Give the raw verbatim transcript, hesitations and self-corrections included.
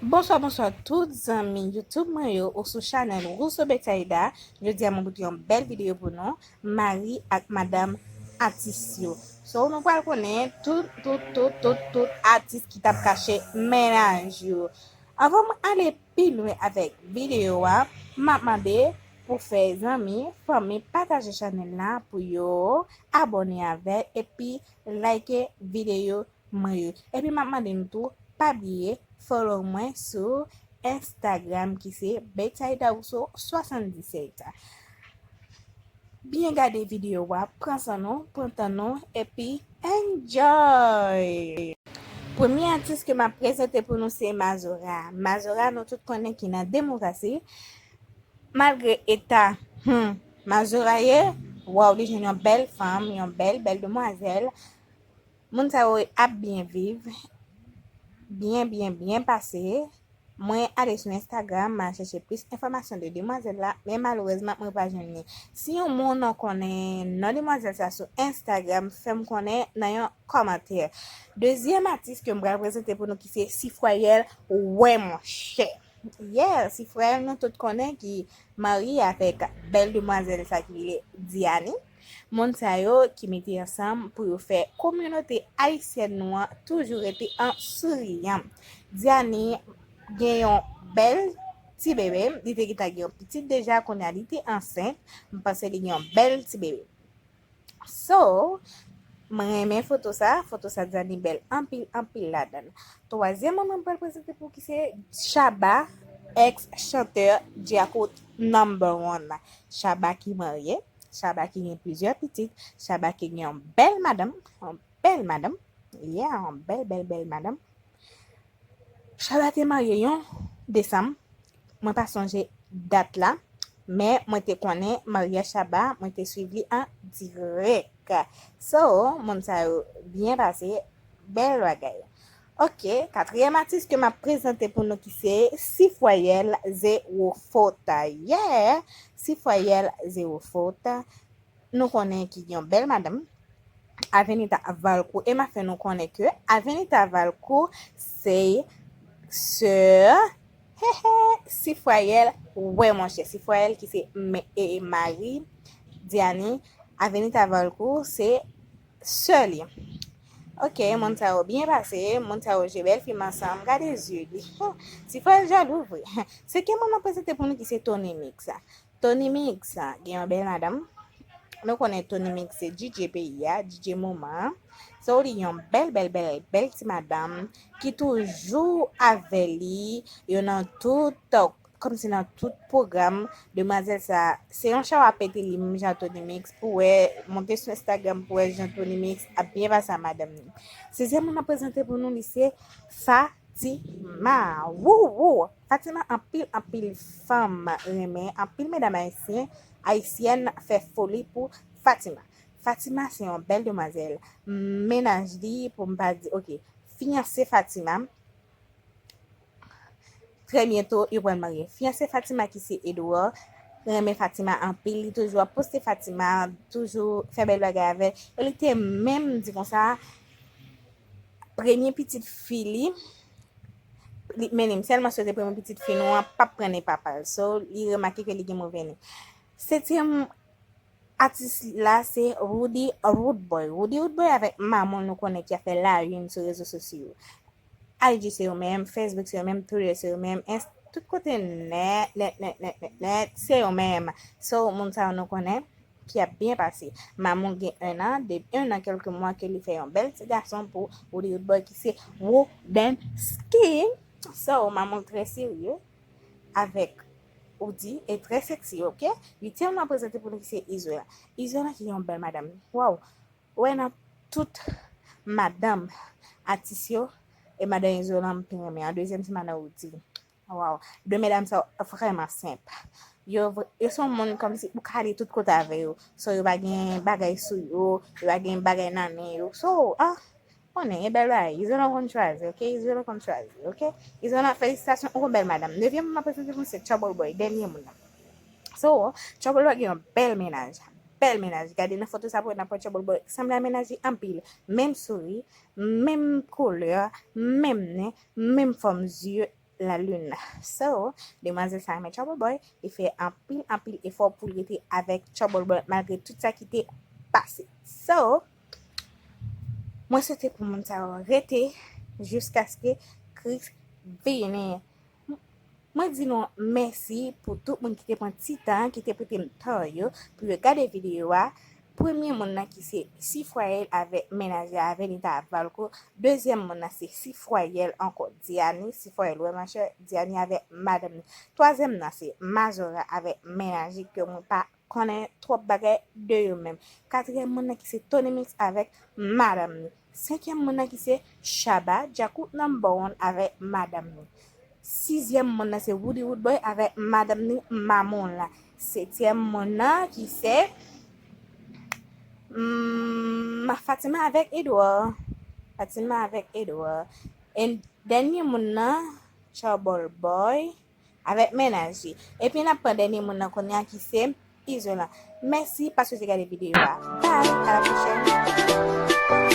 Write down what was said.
Bonswa, bonswa tout zanmi YouTube mwen yo ou sou chanèl Rousseau Betsaida. Jodi a mwen pote yon bèl videyo pou nou, mari ak madanm atis yo. So nou pral konnen tout, tout, tout, tout, tout atis ki t ap kache mennaj yo. Anvan mwen ale pi lwen avèk videyo a, m ap mande pou fè zanmi, fanmi pataje chanèl la pou yo abòne avè epi like videyo mwen yo. Epi m ap mande nou tou, pa bliye follow mwen sou Instagram ki se Betsaida Rousseau swasanndisèt. Byen gade videyo a, pran san nou, pran tan nou, epi enjoy! Premye atis ke m ap prezante pou nou se Mazora. Mazora, nou tout konnen ki nan demokrasi. Malgre eta, hmm, Mazora ye, waw, li jwenn yon bèl fanm, yon bèl, bèl demwazèl. Moun sa yo ap byen viv, byen, byen, byen pase. Mwen ale sou Instagram, m al chèche plis enfòmasyon de demwazèl la, men malerezman, mwen pa jwenn li. Si yon moun konnen non demwazèl sa sou Instagram, fè m konnen nan yon kòmantè. Dezyèm atis ke m pral prezante pou nou ki se Sifwayèl, wè monchè. Yeah, Sifwayèl nou tout konnen ki marye avèk bèl demwazèl sa ki rele Diani. Moun sa yo ki mete ansanm pou yo fè kominote ayisyèn nou an toujou rete an souriyan. Diani gen yon bèl ti bebe, li te gentan gen yon pitit deja, kounye a li te ansent, m panse li gen yon bèl ti bebe. So, mwen renmen foto sa, foto sa Diani bèl anpil, anpil ladan l. Twazyèm moun mwen pral prezante pou ki se Shabba, ex chantè Djakout number one. Shabba ki marye, Shabba ki gen plizyè pitit, Shabba ki gen yon bèl madanm, yon bèl madanm, yeah, yon bèl, bèl, bèl madanm. Shabba te marye yon desanm, mwen pa sonje dat la, men mwen te konnen maryaj Shabba, mwen te swiv li an dirèk. So, moun sa yo byen pase, bèl bagay. Ok, katriyèm atis ke m ap prezante pou nou ki se Sifwayèl Zewo Fot. Yeah, Sifwayèl Zewo Fot. Nou konnen ki gen yon bèl madanm, Avenita Valcourt, e m ap fè nou konnen ke Avenita Valcourt se sè, hehe, Sifwayèl, wè monchè, Sifwayèl ki se mè, e, mari Diani, Avenita Valcourt se sè li. Ok, moun sa yo byen pase, moun sa yo je bèl fim ansanm, gade zye li. Sifwayèl jalou vre. Senkyèm moun nan prezante pou nou ki se Tony Mix. Tony Mix gen yon bèl madanm. Nou konnen Tony Mix se D J peyi a, D J moman an. So li yon bèl, bèl, bèl, bèl ti madanm ki toujou avè li. Yo nan tout, kòmsi nan tout pwogram. Demwazèl sa, se yon chawa pete li menm jan Tony Mix. Pou wè, monte sou Instagram pou wè jan Tony Mix ap byen pase a madanm li. Sizyèm moun nan prezante pou nou, li se Fa Fatima. Wou, wou. Fatima anpil, anpil fanm renmen, anpil medam ayisyen, ayisyèn fè foli pou Fatima. Fatima se yon bèl demwazèl. Mennaj li, pou m pa di, ok, fiyanse Fatima. Trè byento, yo pral marye. Fiyanse Fatima ki se Edouard, renmen Fatima anpil, li toujou ap poste Fatima, toujou fè bèl bagay avè l. E li te menm di konsa, premye pitit fi li, li, men li, m sèlman swete premye pitit fi nou an p ap pran nen papa l. So, li remake ke li gen move nen. Setyèm atis la se Roody Roodboy. Roody Roodboy avèk manman l nou konnen ki ap fè la une sou rezo sosyo yo. I G se yo menm, Facebook se yo menm, Twitter se yo menm, Inst-, tout kote nèt, nèt, nèt, nèt, nèt, nèt, se yo menm. So, moun sa yo nou konnen ki ap byen pase. Mamoun gen en an, de, en an, kèlke mwa ke li fè yon bèl ti gason pou Roody Roodboy ki se Woodensky. So, Mamoun trè serye avèk Roody e trè sexy, ok? Uityèm nan prezante pou nou ki se Izola. Izola ki yon bèl madanm. Waw! Ou wè nan tout madanm atis yo, e madanm Izola m pi renmen an. Dezyèm se madanm Roody. Waw, de medam sa yo vrèman senp. Yo vre-, yo se yon moun kòmsi ou ka ale tout kote avè yo. So, yo pa gen bagay sou yo, yo pa gen bagay nan men yo. So, ah, konnen, e bèl bagay. Izolan konn chwazi, ok? Izolan konn chwazi, ok? Izolan, felisitasyon, ou bèl madanm. Nevyèm moun mwen prezante pou nou se Trouble Boy, dènye moun nan. So, Trouble Boy gen yon bèl mennaj. Bèl mennaj. Gade nan foto sa pou wè nan pwen Trouble Boy. Sanble a mennaj li anpil. Menm souri, menm koulè, menm nen, menm fòm zye, la lune. So, demwazèl sa renmen Trouble Boy, li fè anpil, anpil efò pou l rete avèk Trouble Boy malgre tout sa ki te pase. So, mwen swete pou moun sa yo rete jiskaske Chris vini. Mwen di nou mèsi pou tout moun ki te pran ti tan, ki te pote m tan yo pou yo gade videyo a. Premye moun nan ki se Sifwayèl avèk mennaj li a, Venita Valco. Dezyèm moun nan se Sifwayèl ankò, Diani, Sifwayèl wè machè, Diani avèk madanm li. Twazyèm nan se Mazora avèk mennaj li ke mwen pa konnen twòp bagay de yo menm. Katriyèm moun nan ki se Tony Mix avèk madanm li. Senkyèm moun nan ki se Shabba, Djakout number one avèk madanm li. Sizyèm moun nan se Woody Woodboy avèk madanm li Mamoun la. Setyèm moun nan ki se mm, Fatima avèk Edouard. Fatima avèk Edouard. E dènye moun nan, Trouble Boy avèk mennaj li. Epi n ap pran dènye moun nan kounye a ki se Izolan. Mèsi paske w te gade videyo a. Bye, à la prochaine.